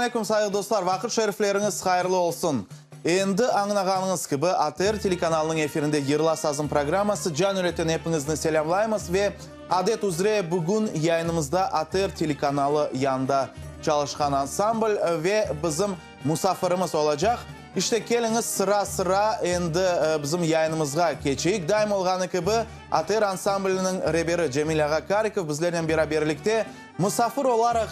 aleyküm, sayğı dostlar! Vaqıt şerifleriñiz hayırlı olsun! Endi añlağanıñız kibi, ATR telekanalınıñ efirinde Yırla sazım programması Can yürekten epiñizni selâmlaymız ve adet üzre bugün yayınımızda ATR telekanalı yanında çalışqan ansambl ve bizim musafirimiz olacaq. İşte, keliñiz sıra-sıra endi bizim yayınımızğa keçeyik. Daim olğanı kibi, ATR ansambliniñ reberi Cemil ağa Karikov bizlernen beraberlikte. Musafir olaraq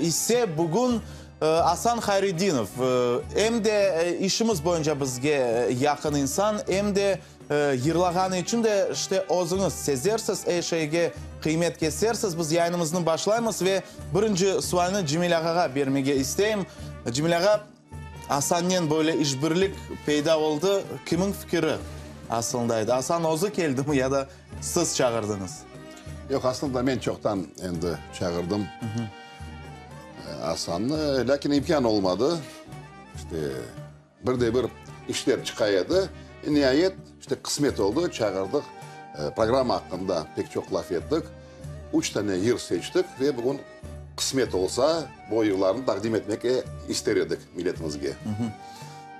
ise bugün Asan Hayredinov, em de işimiz boyunca bizge yaqın insan, em de yırlağanı içün de, işte, özüñiz sezersiz, er şeyge qıymet kesersiz. Biz yayınımıznı başlaymız ve birinci sualni Cemil ağağa bermege isteyim. Cemil ağa, Asannen böyle işbirlik peyda oldı, kimiñ fikiri asılında edi? Asan özü keldimi ya da siz çağırdıñız? Yoq, aslında men çoqtan endi çağırdım Asannı, lâkin imkân olmadı. İşte, bir de bir işler çıqa edi. Niayet, işte, qısmet oldı, çağırdıq. Programma aqqında pek çoq laf ettik. Üç tane yır seçtik ve bugün qısmet olsa, bu yırlarnı taqdim etmege ister edik milletimizge.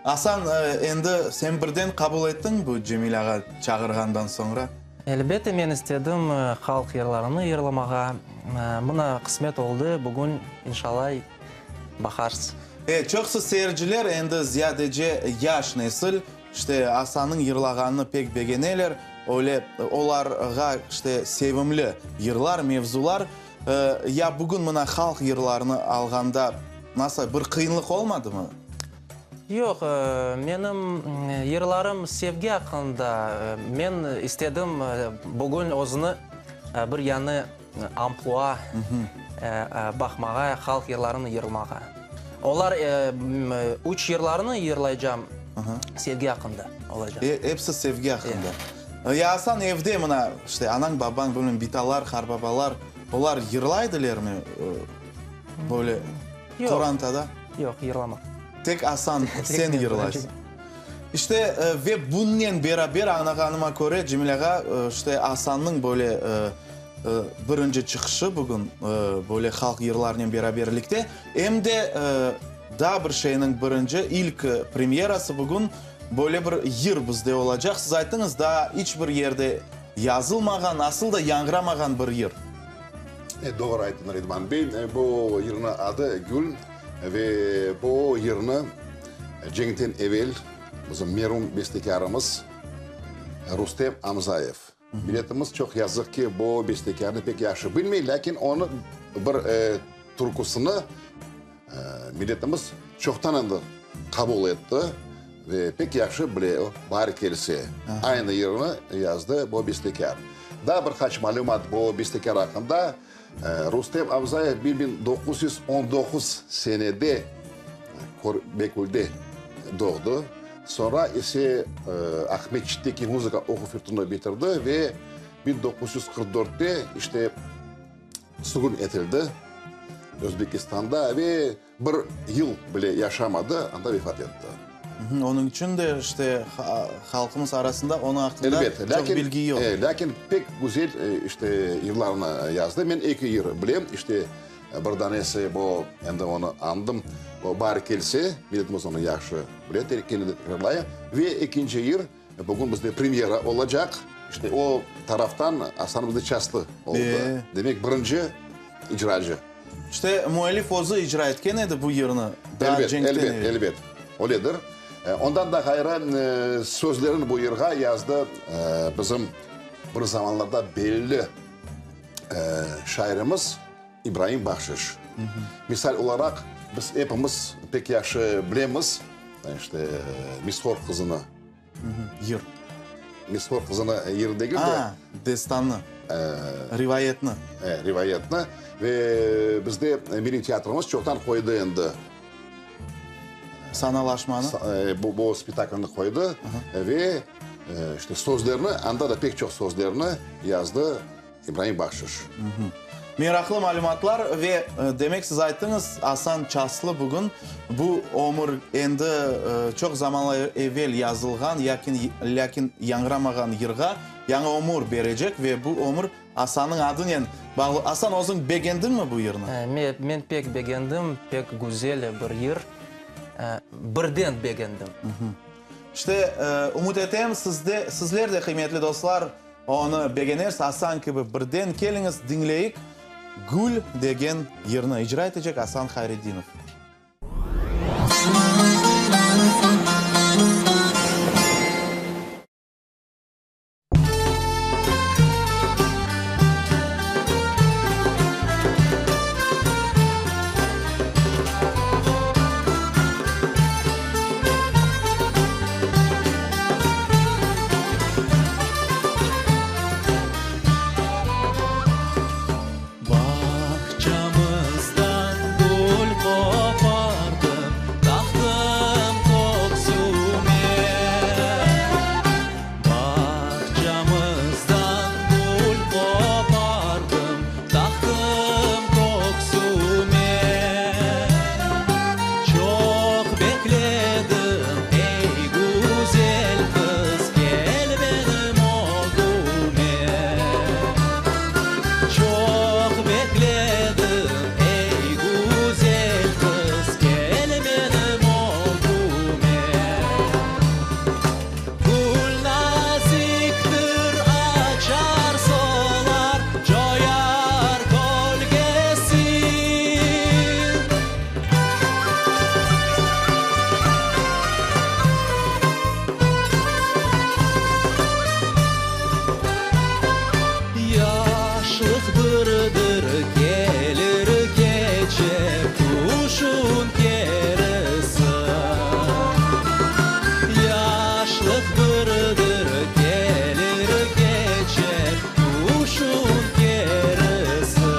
Asan, endi sen birden qabul ettiñ bu Cemil ağa çağırğandan soñra? Elbette, men istedim halq yırlarını yırlamağa. Mına, qısmet oldı, bugün, inşallah, baqarız. E, çoqusı seyirciler, endi ziyadece yaş nesil, işte, Asannıñ yırlağanını pek begeneler. Öyle, olarğa, işte, sevimli yırlar, mevzular. Ya bugün mına halq yırlarını alğanda nasıl, bir qıyınlıq olmadımı? Yoq, menim yırlarım sevgi aqqında. Men istedim bugün özüni bir yañı amplua baqmağa, halq yırlarını yırmağa. Olar üç yırlarını yırlaycam, sevgi aqqında olacaq. Episi sevgi aqqında. Ya Asan, evde mına, işte, anañ, babañ, bilmem, bitalar, qarbabalar, olar yırlaydılarmı böyle qorantada? Yoq, yırlamay. Tek Asan, sen yırlaysıñ. İşte, ve bunnen beraber, añlağanıma köre, Cemil ağa, işte, Asannıñ böyle birinci çıqışı bugün, böyle halq yırlarnen beraberlikte, em de daa bir şeyniñ birinci, ilk premyerası bugün, böyle bir yır bizde olacaq. Siz ayttıñız, daa iç bir yerde yazılmağan, asıl da yañğıramağan bir yır. Doğru ayttıñ, Ridvan bey. Bu yırnıñ adı Gül. Ve bu yırnı cenkten evel bizim merum bestekârımız Rustem Amzayev. Milletimiz çoq yazıq ki, bu bestekârnı pek yahşı bilmey, lâkin onı bir türküsini milletimiz çoqtan endi qabul etti ve pek yahşı bile, o Baar kelse aynı yırnı yazdı bu bestekâr. Daa bir qaç malümat bu bestekâr aqqında. Rustem Amzayev 1919 senede Körbekülde doğdı. Soñra ise Aqmescitteki muzıka oquv yurtunı bitirdi ve 1944-te işte sürgün etildi Özbekistanda ve Bir yıl bile yaşamadı, anda vefat etti. Onıñ içün de işte halqımız arasında onıñ aqqında çoq bilgi yoq. Lâkin pek güzel işte yırlarnı yazdı. Men eki yır bilem. İşte bir danesi bu, endi onı añdım, o Baar kelse, milletimiz onı yahşı bile, kene de tekrarlayım. Ve ekinci yır, bugün bizde premyera olacaq. İşte o taraftan Asan bizde çastlı oldı. Demek, birinci icracı. İşte, müellif özü icra etken edi bu yırnı, daa cenkten evel. Elbet, elbet, öyledir. Ondan da ğayrı, sözlerini bu yırğa yazdı bizim bir zamanlarda belli şairimiz İbraim Bahşiş. Misal olaraq, biz epimiz pek yahşı bilemiz, işte, Mishor qızını. Yır. Mishor qızını yır degil de. A, destannı, rivayetni. E, rivayetni. Ve bizde milliy teatrımız çoqtan qoydı endi. Sanalaşmanı. Bu, bu spektaklni qoydı. Ve, işte, sözlerni, anda da pek çoq sözlerni yazdı İbraim Bahşiş. Meraqlı malümatlar ve, demek, siz ayttıñız, Asan Çaslı bugün bu ömür endi çoq zamanlar evel yazılğan, yakin, lâkin yañğıramağan yırğa. Yañı ömür berecek ve bu ömür Asannıñ adınen bağlı. Asan, özüñ begendiñmi bu yırnı? Men pek begendim, pek güzel bir yır. Birden begendim. İşte, ümüt etem, siz de, sizler de, qıymetli dostlar, onı begenersiz, Asan kibi birden. Keliñiz, diñleyik, Gül degen yırnı icra etecek Asan Hayredinov. Bağçamızdan gül qopardım, Taqtım köksüme. Bağçamızdan gül qopardım, Taqtım köksüme. Çoq bekledim, ey güzel qız, Kel menim ögüme. Çoq bekledim, ey güzel qız, Kel menim ögüme. Gül naziktir, açar, solar, coyar kölgesin. Yaşlıq birdir, kelir, keçer, tüşün kerisi. Yaşlıq birdir, kelir, keçer, tüşün kerisi.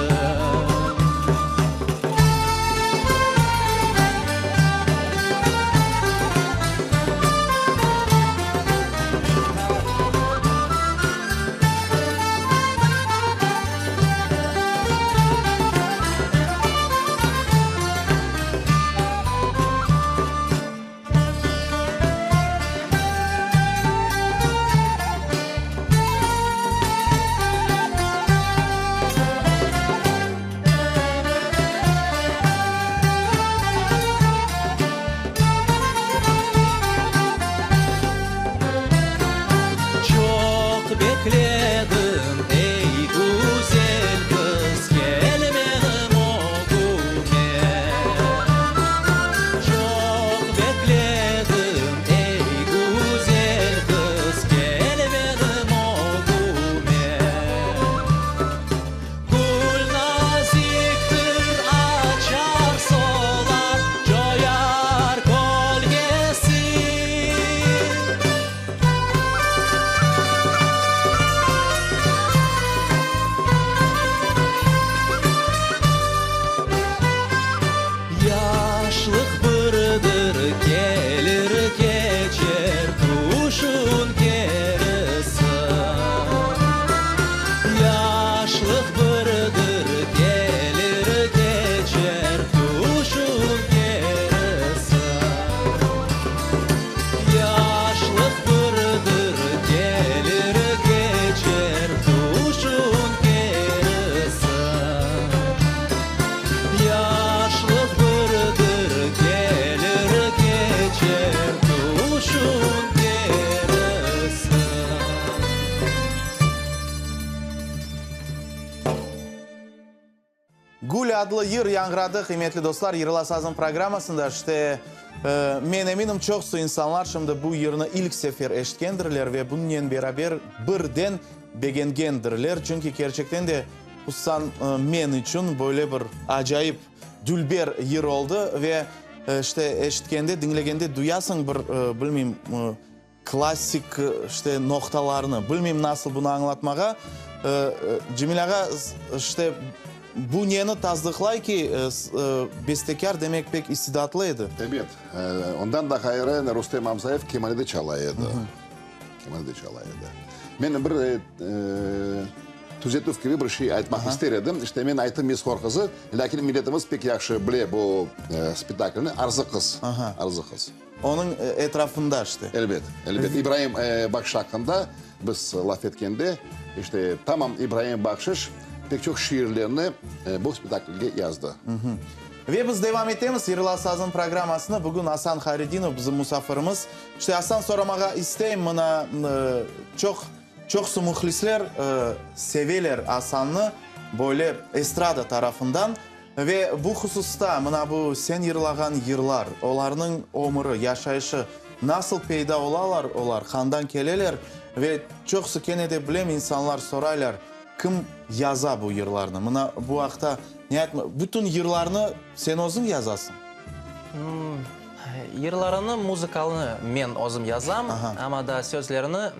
Çoq bekledim, ey güzel qız, kel menim ögüme. Çoq bekledim, ey güzel qız, kel menim ögüme. Gül naziktir, açar, solar, coyar kölgesin. Yaşlıq birdir, kelir, keçer, tüşün kerisi. Yaşlıq birdir, kelir, keçer, tüşün kerisi. Yaşlıq birdir, kelir, keçer, tüşün kerisi. Yaşlıq birdir, kelir, keçer, tüşün kerisi. Gül adlı yır yañğıradı, qıymetli dostlar, Yırla sazım programmasında. İşte, men eminim, çoqusı insanlar şimdi bu yırnı ilk sefer eşitkendirler ve bunınen beraber birden begengendirler. Çünki kerçekten de, hususan men içün böyle bir acayip, dülber yır oldı ve, işte, eşitkende, diñlegende duyasıñ bir, bilmeyim, Klassik, işte, noqtalarnı, bilmeyim nasıl bunı añlatmağa. Cemil ağa, işte, bu neni tasdıqlay ki, bestekâr, demek, pek istidatlı edi. Ebet. Ondan da ğayrı, Rustem Amzayev kemane de çala edi. Kemane de çala edi. Men bir tüzetüv kibi bir şey aytmaq ister edim. İşte, men ayttım Mishor qızı, lâkin milletimiz pek yahşı bile bu spektaklni, Arzı qız. Arzı qız. Onıñ etrafında işte. Elbet, elbet. İbraim Bahşiş aqqında biz laf etkende, işte, tamam İbraim Bahşiş pek çoq şiirlerni bu spektaklge yazdı. Ve biz devam etemiz Yırla sazım programmasını. Bugün Asan Hayredinov bizim musafirimiz. İşte, Asan, soramağa isteyim, mına, çoq, çoqsu mühlisler seveler Asannı böyle estrada tarafından. Ve bu hususta, mına bu sen yırlağan yırlar, olarnıñ ömüri, yaşayışı, nasıl peyda olalar olar, qandan keleler? Ve çoqusı kene de bilem, insanlar soraylar, kim yaza bu yırlarnı? Mına bu aqta ne aytma, bütün yırlarnı sen özüñ yazasıñ? Yırlarını, muzıkalını men özüm yazam, amma da sözlerini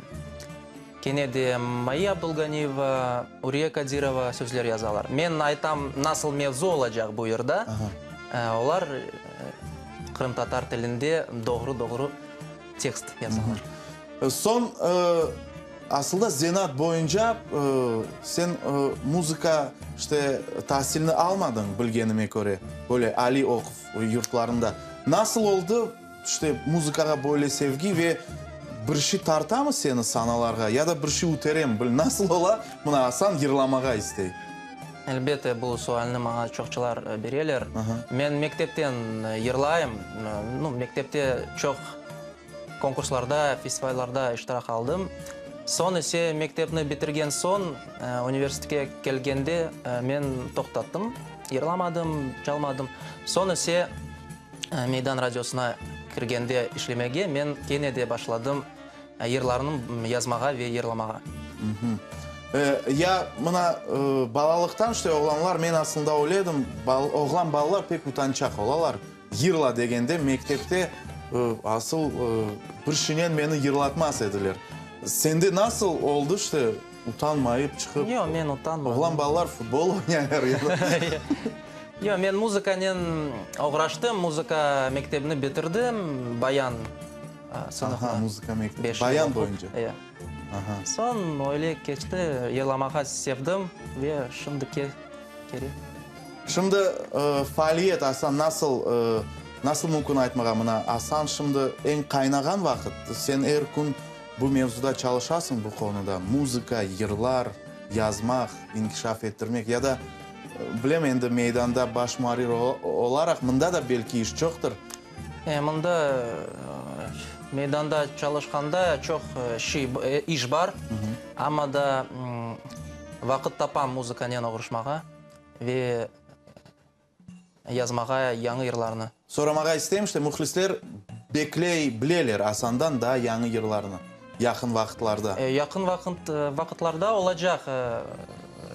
Kene de Mayye Abdulganiyeva, Uriye Kadirova sözler yazalar. Men aytam, nasıl mevzu olacaq bu yırda, olar qırımtatar tilinde doğru-doğru tekst yazalar. Soñ, asılda zenaat boyunca sen muzıka, işte, tasilini almadıñ, bilgenime köre, böyle aliy oquv yurtlarında. Nasıl oldı? İşte, muzıkağa böyle sevgi ve bir şey tartamı seni sanalarğa ya da bir şey üteremi, bil, nasıl ola, mına Asan yırlamağa istey. Elbette, bu sualni maña çoqçılar bereler. Men mektepten yırlayım. Nu, mektepte çoq konkurslarda, festivallarda iştirak aldım. Soñ ise mektepni bitirgen soñ, universitetke kelgende men toqtattım, yırlamadım, çalmadım. Soñ ise Meydan radiosına kirgende işlemege men kene de başladım yırlarnı yazmağa ve yırlamağa. Ya mına balalıqtan işte oğlanlar, men aslında öyle edim, oğlan balalar pek utançaq olalar, yırla degende mektepte asıl bir şeynen meni yırlatmaz ediler. Sende nasıl oldı işte utanmayıp çıqıp? Yoq, men utanmadım. Oğlan balalar futbol oynaylar ya da. Yoq, men muzıkanen oğraştım, muzıka mektebini bitirdim, bayan sınıfını. Aha, muzıka mektebi, bayan boyunca. E. Aha. Soñ öyle keçti, yırlamağa sevdim ve şimdiki kere. Şimdi faaliyet, Asan, nasıl, nasıl mümkün aytmağa, mına, Asan şimdi eñ qaynağan vaqıt, sen er kün bu mevzuda çalışasıñ, bu qonuda, muzıka, yırlar yazmaq, inkişaf ettirmek ya da Bilem, endi meydanda baş muarrir olaraq mında da belki iş çoqtır. E, mında meydanda çalışqanda çoq şiy, iş bar, amma da vaqıt tapam muzıkanen oğraşmağa ve yazmağa yañı yırlarnı. Soramağa isteyim, işte, mühlisler bekley bileler Asandan daa yañı yırlarnı yaqın vaqıtlarda. Yaqın vaqıtlarda olacaq.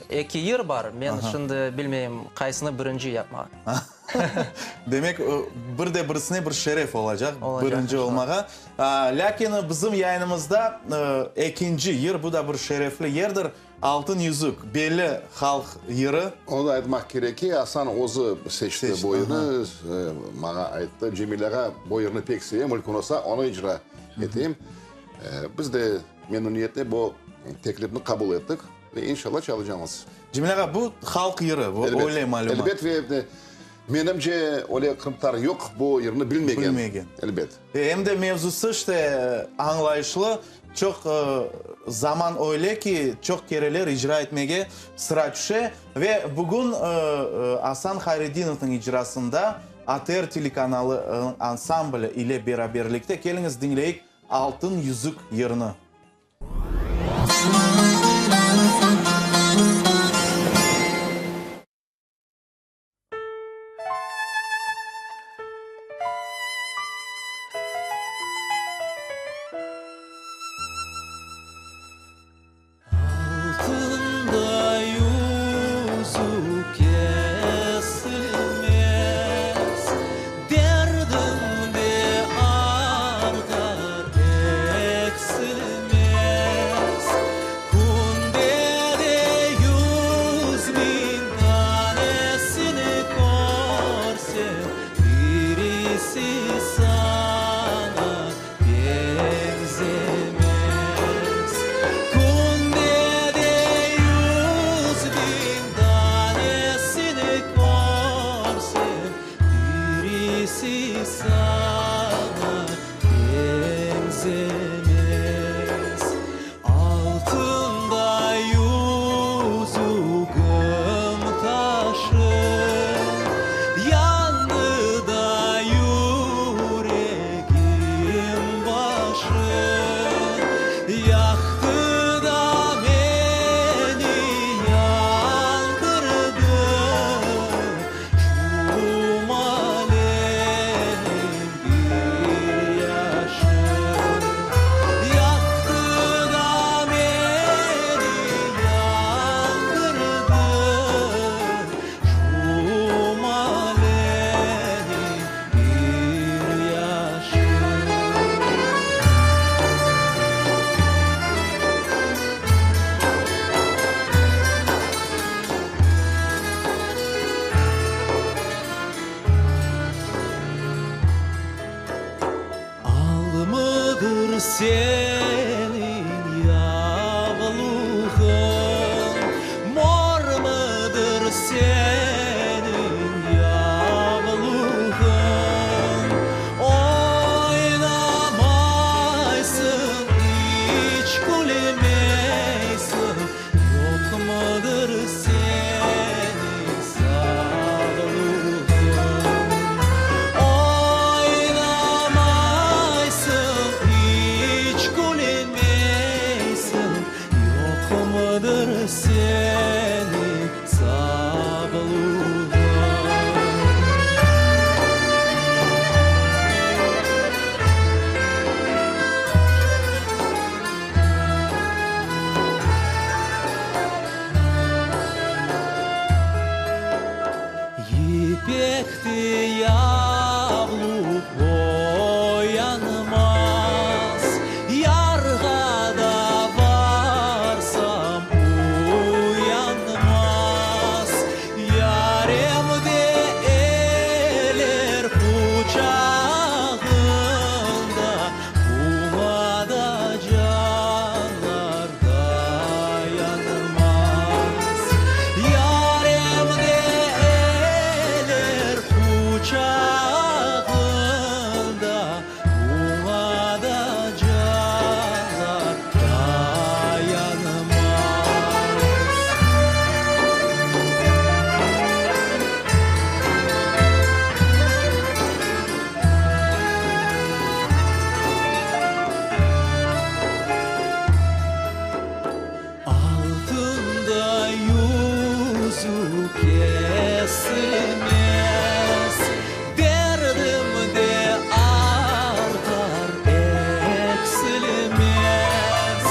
Eki yır bar, men şimdi bilmeyim, qaysını birinci yapmağa. Demek, bir de birisine bir şeref olacaq, birinci olmağa. Lâkin bizim yayınımızda ekinci yır, bu da bir şerefli yerdir. Altın yüzük, belli halq yırı. Onı da aytmaq kerek ki, Asan özü seçti bu yırnı, maña ayttı, Cemil ağa, bu yırnı pek sevem, mümkün olsa, onı icra eteyim. Biz de memnuniyetle bu teklifni qabul ettik ve inşallah çalacağımız. Cemil ağa, bu halq yırı, bu öyle malümat. Elbet, ve menimce, öyle qırımtatar yoq, bu yırnı bilmegen. Bilmegen. Elbet. Em de mevzusı işte añlayışlı. Çoq zaman öyle ki, çoq kereler icra etmege sıra tüşe. Ve bugün Asan Hayredinovnıñ icrasında ATR telekanalı ansambli ile beraberlikte keliñiz diñleyik Altın yüzük yırını. Altında yüzük kesilmez, Derdim de artar, eksilmez. seniñ yavluğıñ? Mormıdır seniñ yavluğıñ? Oynamaysıñ, iç külmeysiñ, Yoqmıdır seniñ sağlığıñ? Oynamaysıñ, iç külmeysiñ, Yoqmıdır seniñ sağlığıñ? Yipekti yavluq boyanmaz, Yarğa da varsam uyanmaz. Yarem de eller quçağında, Buña da canlar dayanmaz. Yarem de eller quçağında, Buña da canlar dayanmaz. Altında yüzük kesilmez, Derdim de artar, eksilmez.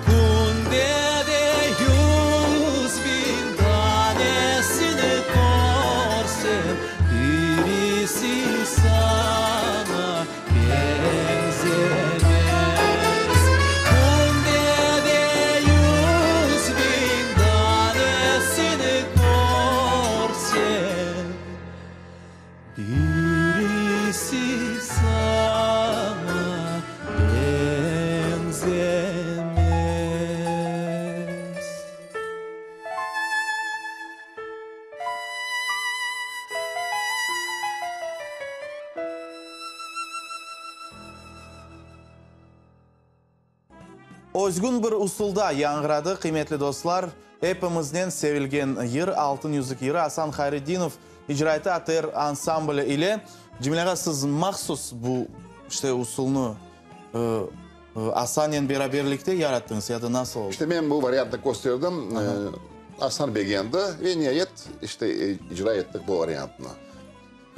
Künde de 100.000 tanesini körsem, Birisi saña beñzemez. Künde de 100.000 tanesini körsem, Birisi saña beñzemez. Özgün bir usulda yañğıradı, qıymetli dostlar, epimiznen sevilgen yır, Altın yüzük yırı Asan Hayredinov icra etti ATR ansambli ile. Cemil ağa, siz mahsus bu, işte, usulnı Asannen beraberlikte yarattıñız ya da nasıl oldı? İşte men bu variantnı kösterdim, Asan begendi ve niayet, işte, icra ettik bu variantnı.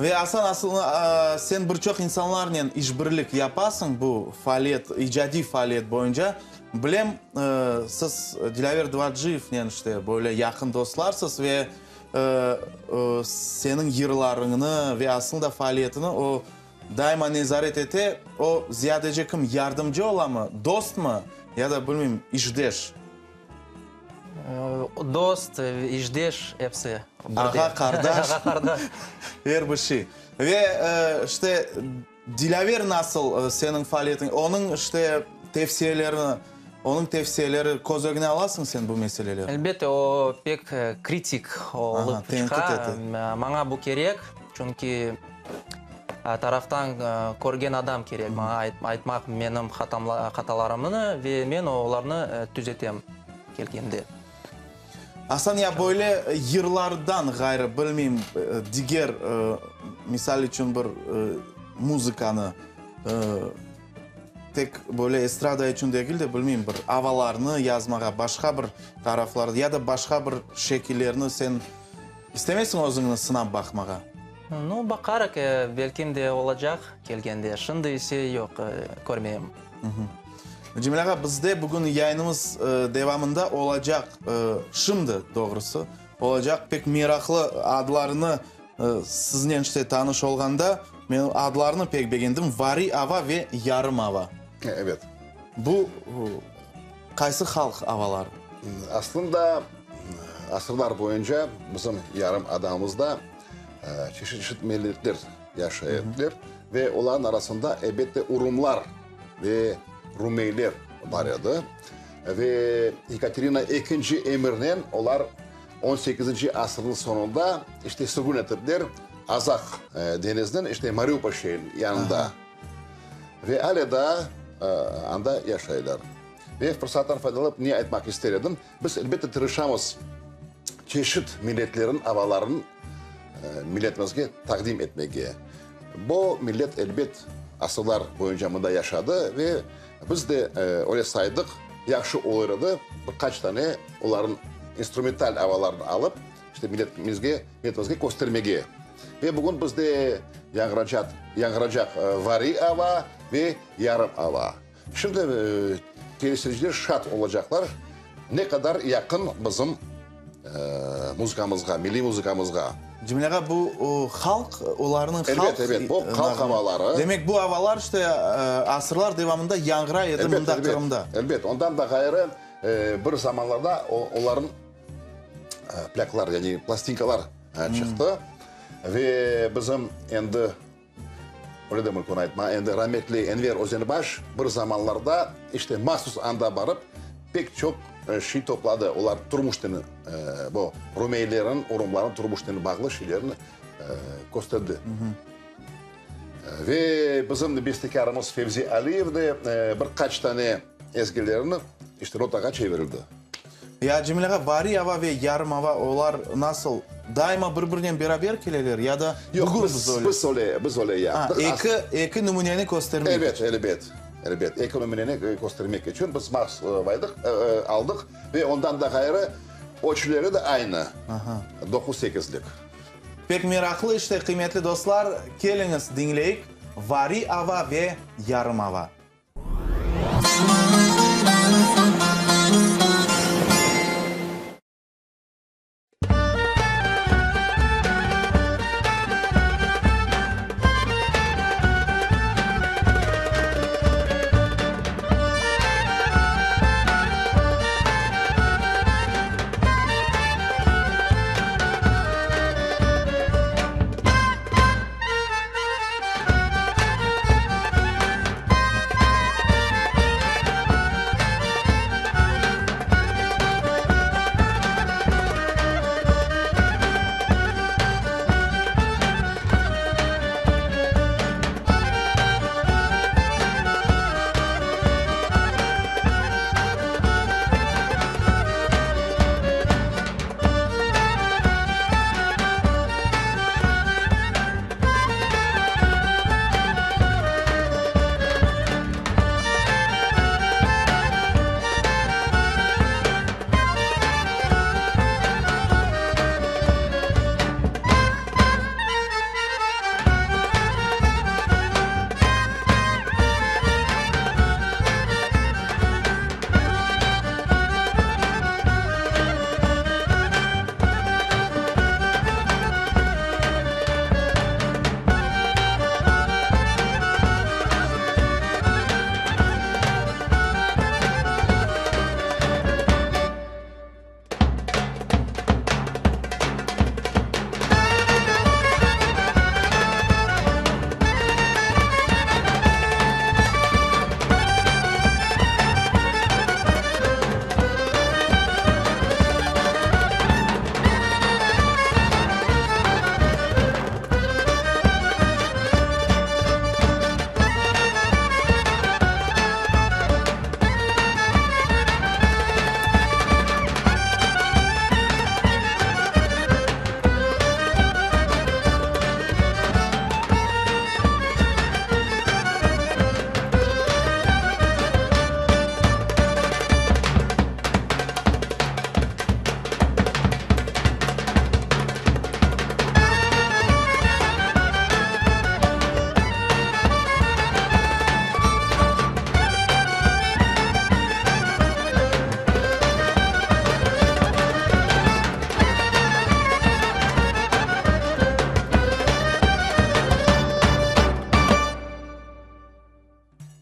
Ve Asan, asılında, sen bir çoq insanlarnen işbirlik yapasıñ bu faaliyet, icadiy faaliyet boyunca. Bilem, siz Dilâver Duvacıyevnen, işte, böyle yaqın dostlarsız ve seniñ yırlarıñnı ve asılında faaliyetini o Daima nezaret ete, o ziyadece kim, yardımcı olamı, dostmı ya da, bilmeyim, işdeş? Dost, işdeş, episi birde. Ağa, qardaş. Ağa, qardaş. Er bir şey. Ve, işte, Dilâver nasıl seniñ faaliyetiñ, onıñ, işte, tevsiyelerini, onıñ tevsiyeleri köz ögüne alasıñ sen bu meselelerni? Elbette, o pek kritik olıp çıqa. Maña bu kerek, çünki Taraftan körgen adam kerek maña aytmaq menim hatalarımnı ve men olarnı tüzetem kelgende. Asan, ya böyle yırlardan ğayrı, bilmeyim, diger, misal içün, bir muzıkanı, tek böyle estrada içün degil de, bilmeyim, bir avalarnı yazmağa, başqa bir taraflar ya da başqa bir şekillerni sen İstemeysiñ özüñni sınap baqmağa? Nu, baqarıq, belkim de olacaq kelgende. Şimdi ise yoq, körmeyim. Cemil ağa, bizde bugün yayınımız devamında olacaq, şimdi doğrusı, olacaq pek meraqlı adlarını siznen işte tanış olğanda, men adlarını pek begendim, Variy ava ve Yarım ava. Evet. Bu Qaysı halq avaları? Aslında, asırlar boyunca bizim yarım adamızda çeşit-çeşit milletler yaşay ediler ve olarnıñ arasında, elbette, urumlar ve. rumeyler bar edi. Ve Yekaterina ekinci emirinen olar on sekizinci asırnıñ soñunda işte sürgün etipler Azaq deñiziniñ işte Mariupol şeeriniñ yanında. Ve ale daa anda yaşaylar. Ve fırsattan faydalanıp ne aytmaq ister edim, biz elbette tırışamız çeşit milletlerniñ avalarını milletimizge taqdim etmege. Bu millet elbet asırlar boyunca mında yaşadı ve biz de öyle saydıq, yahşı olur edi bir qaç tane olarnıñ instrumental avalarını alıp, işte milletimizge, milletimizge köstermege. Ve bugün bizde yañğıracaq, yañğıracaq variy ava ve yarım ava. Şimdi teleseyirciler şad olacaqlar, ne qadar yaqın bizim muzıkamızğa, milliy muzıkamızğa. Cemil ağa, bu halq, olarnıñ halq. Elbet, elbet, bu halq avaları. Demek, bu avalar işte asırlar devamında yañğıray edi mında, Qırımda. Elbet, elbet. Ondan da ğayrı, bir zamanlarda olarnıñ plâklar, yani plastinkalar çıqtı ve bizim endi Öyle de mümkün aytma. Endi rametli Enver Özenbaş bir zamanlarda işte mahsus anda barıp pek çoq şey topladı. Olar turmuşnen, bu rumeylerin, urumların turmuşnen bağlı şeylerni kösterdi. Ve bizim bestekârımız Fevzi Aliyev de bir qaç tane ezgilerini işte notağa çevirildi. Ya, Cemil ağa, variy ava ve yarım ava, olar nasıl, daima bir-birinen beraber keleler ya da Yoq, bugün biz öyle? Biz öyle, biz öyle yaptıq. Ha, eki, eki nümüneni köstermek içün. Elbet, elbet, elbet, eki nümüneni köstermek içün biz mahsus baydıq, aldıq ve ondan da ğayrı ölçüleri de aynı, doquz sekizlik. Pek meraqlı işte, qıymetli dostlar, keliñiz diñleyik, variy ava ve yarım ava.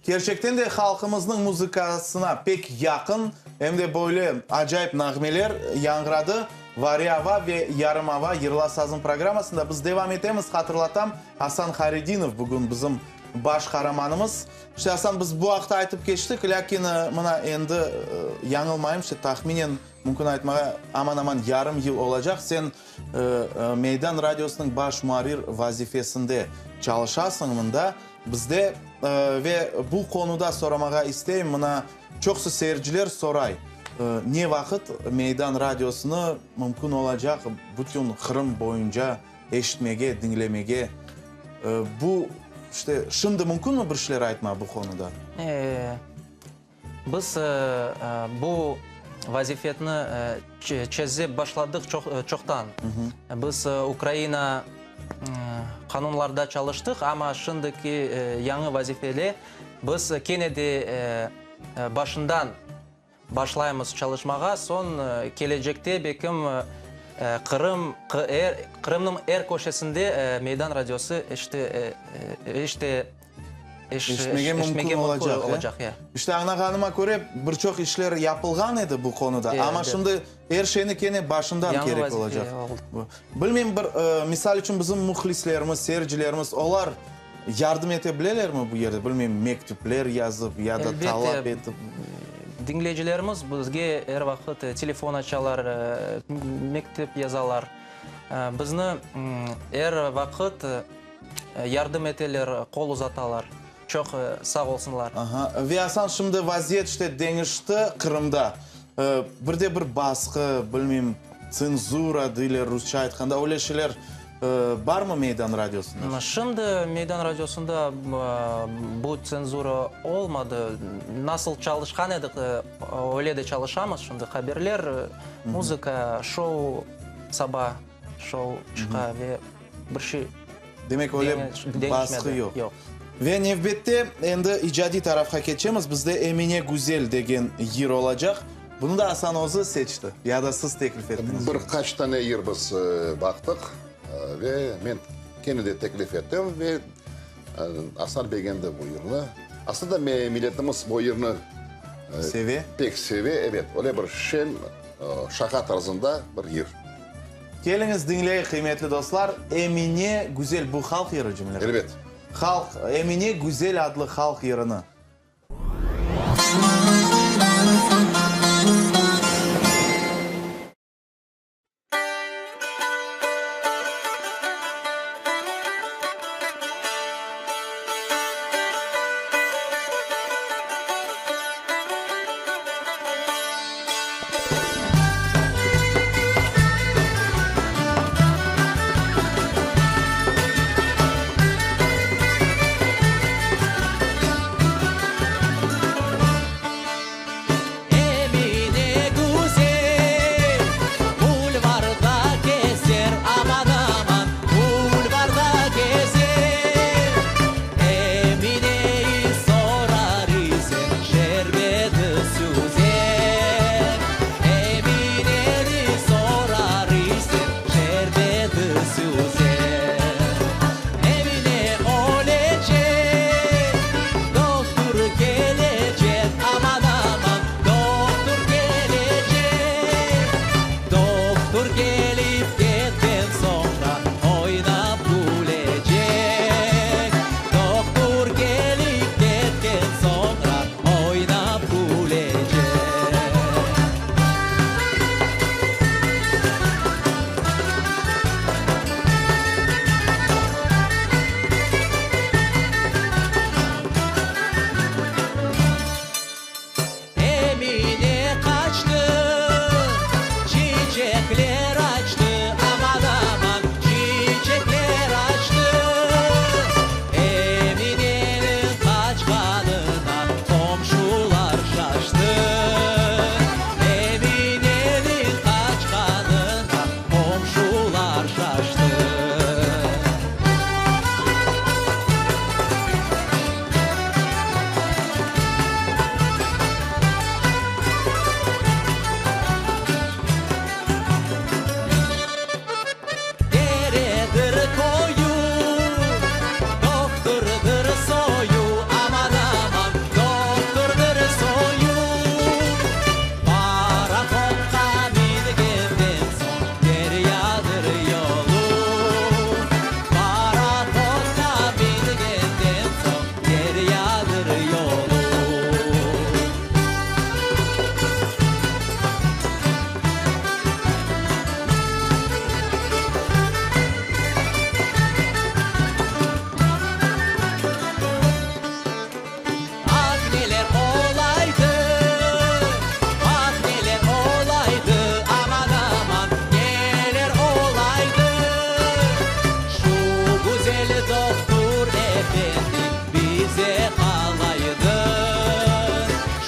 Kerçekten de halqımıznıñ muzıkasına pek yaqın, em de böyle acayip nağmeler yañğıradı. Variy ava ve yarım ava yırla sazım programmasında biz devam etemiz. Hatırlatam, Asan Haridinov bugün bizim. baş qaramanımız. İşte, Asan, biz bu aqta aytıp keçtik, lâkin mına endi, yañılmayım, işte, tahminen mümkün aytmağa, aman-aman yarım yıl olacaq, sen Meydan radiosınıñ baş muarrir vazifesinde çalışasıñ mında, bizde. Ve bu qonuda soramağa isteyim, mına çoqusı seyirciler soray, ne vaqıt Meydan radiosını mümkün olacaq bütün Qırım boyunca eşitmege, diñlemege? Bu, işte, şimdi mümkünmi bir şeyler aytma bu qonuda? Biz bu vazifetni çezip başladıq çoqtan. Biz Ukraina qanunlarda çalıştıq, amma şimdiki yañı vazifede biz kene de başından başlaymız çalışmağa. Soñ kelecekte belkim Qırım, Qırımnıñ er köşesinde Meydan radiosı işte Eşitmege mümkün olacaq, ya. İşte, añlağanıma köre, bir çoq işler yapılğan edi bu qonuda, amma şimdi er şeyni kene başından kerek olacaq. Bilmeyim, bir, misal içün, bizim mühlislerimiz, seyircilerimiz, olar yardım ete bilelermi bu yerde, bilmeyim, mektüpler yazıp ya da talap etip? Elbette, diñleyicilerimiz bizge er vaqıt telefon açalar, mektüp yazalar. Bizni er vaqıt Yardım eteler, qol uzatalar. Çoq sağ olsunlar. Aha. Ve Asan, şimdi vaziyet işte deñişti Qırımda. Bir de bir basqı, bilmeyim, tsenzura deyler rusça aytqanda, öyle şeyler barmı Meydan radiosında? Şimdi Meydan radiosında bu tsenzura olmadı. Nasıl çalışqan edik, öyle de çalışamız şimdi. Haberler, muzıka, şou, saba şou çıqa ve. Bir şey Demek, öyle basqı yoq. Yoq. Ve nevbette endi icadiy tarafqa keçemiz. Bizde Emine Güzel degen yır olacaq. Bunı da Asan özü seçti ya da siz teklif ettiñiz? Bir qaç tane yır biz baqtıq ve men kene de teklif ettim ve Asan begendi bu yırnı. Aslında milletimiz bu yırnı Seve? Pek seve, ebet. Öyle bir şeñ, şaqa tarzında bir yır. Keliñiz, diñleyik, qıymetli dostlar, Emine Güzel, bu halq yırı, Cemile hanım. Elbet. Halq, Emine Güzel adlı halq yırını. efendi bize qalaydı.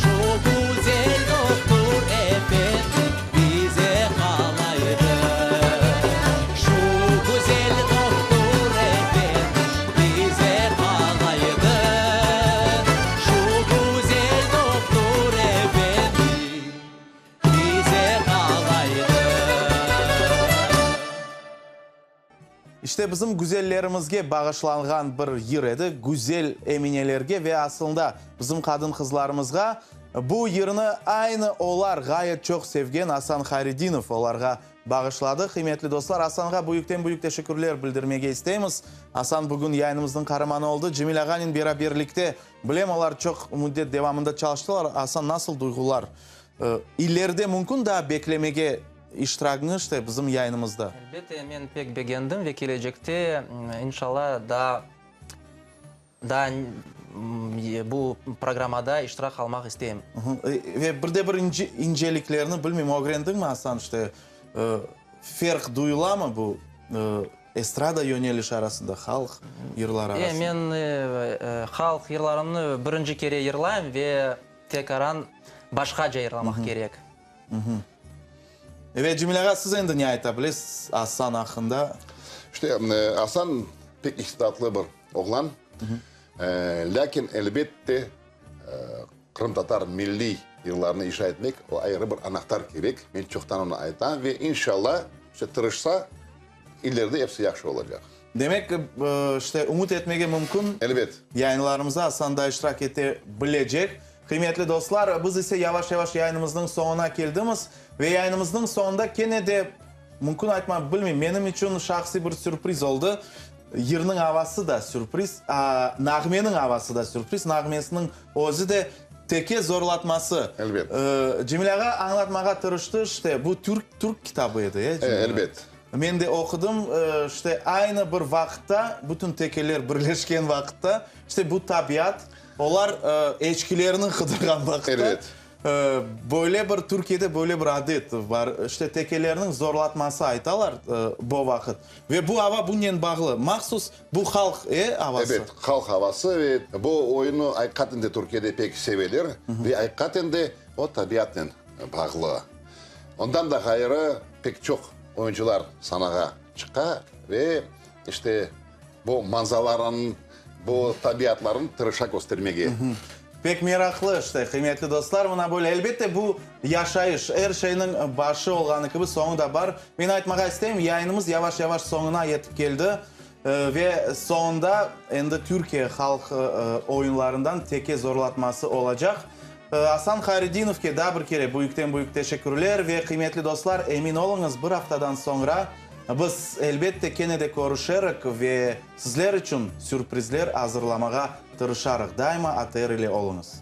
Şu güzel dohtur efendi bize qalaydı. Şu güzel dohtur efendi bize qalaydı. Şu güzel dohtur efendi bize qalaydı. İşte bizim güzellerimizge bağışlanğan bir yır edi, güzel Eminelerge ve aslında bizim qadın-qızlarımızğa. Bu yırnı aynı olar ğayet çoq sevgen Asan Hayredinov olarğa bağışladı. Qıymetli dostlar, Asanğa büyükten-büyük teşekkürler bildirmege isteymiz. Asan bugün yayınımıznıñ qaramanı oldı. Cemil ağanen beraberlikte, bilem, olar çoq müddet devamında çalıştılar. Asan, nasıl duyğular? İleride mümkün daa beklemege iştiragiñi işte bizim yayınımızda? Elbette, men pek begendim ve kelecekte, inşalla, daa daa bu programmada iştirak almaq isteyim. Ve bir de bir inceliklerni, bilmeyim, ögrendiñmi, Asan, işte, ferq duyulamı bu estrada yönelişi arasında, halq yırları arasında? Men halq yırlarımnı birinci kere yırlayım ve tekaran başqaca yırlamaq kerek. Ve Cemil ağa, siz endi ne ayta bilesiz Asan aqqında? İşte, Asan pek istidatlı bir oğlan. Lâkin, elbette, qırımtatar milliy yırlarını icra etmek, o ayrı bir anahtar kerek. Men çoqtan onı aytam ve inşallah, işte, tırışsa, ileride episi yahşı olacaq. Demek, işte, ümüt etmege mümkün. Elbet. Yayınlarımızda Asan da iştirak ete bilecek. Qıymetli dostlar, biz ise yavaş-yavaş yayınımıznıñ soñuna keldimiz. Ve yayınımıznıñ soñunda kene de, mümkün aytmaq, bilmeyim, menim içün şahsiy bir sürpriz oldı. Yırnıñ avası da sürpriz, nağmeniñ avası da sürpriz, nağmesiniñ özü de teke zorlatması. Elbet. Cemil ağa añlatmağa tırıştı, işte, bu türk, türk kitabı edi, e, Cemil ağa? Elbet. Men de oqudım, işte, aynı bir vaqıtta, bütün tekeler birleşken vaqıtta, işte, bu tabiat, olar eçkilerini qıdırğan vaqıtta. Elbet. Böyle bir, Türkiyede böyle bir adet bar, işte tekelerniñ zorlatması aytalar bo vaqıt. Ve bu ava bunen bağlı, mahsus bu halq, e, avası. Ebet, halq avası ve bu oyunnı aqiqaten de Türkiyede pek seveler ve aqiqaten de o tabiatnen bağlı. Ondan da ğayrı pek çoq oyuncılar sanağa çıqa ve işte Bu manzalarnıñ, bu tabiatlarnı tırışa köstermege. Pek meraqlı işte, qıymetli dostlar, mına böyle. Elbette, bu yaşayış, er şeyniñ başı olğanı kibi, soñu da bar. Men aytmağa isteyim, yayınımız yavaş-yavaş soñuna yetip keldi. Ve soñunda endi Türkiye halq oyunlarından teke zorlatması olacaq. Asan Hayredinovke daa bir kere büyükten-büyük teşekkürler ve, qıymetli dostlar, emin oluñız, bir aftadan soñra biz, elbette, kene de körüşerik ve sizler içün sürprizler azırlamağa tırışarıq. Daima ATR ile oluñız.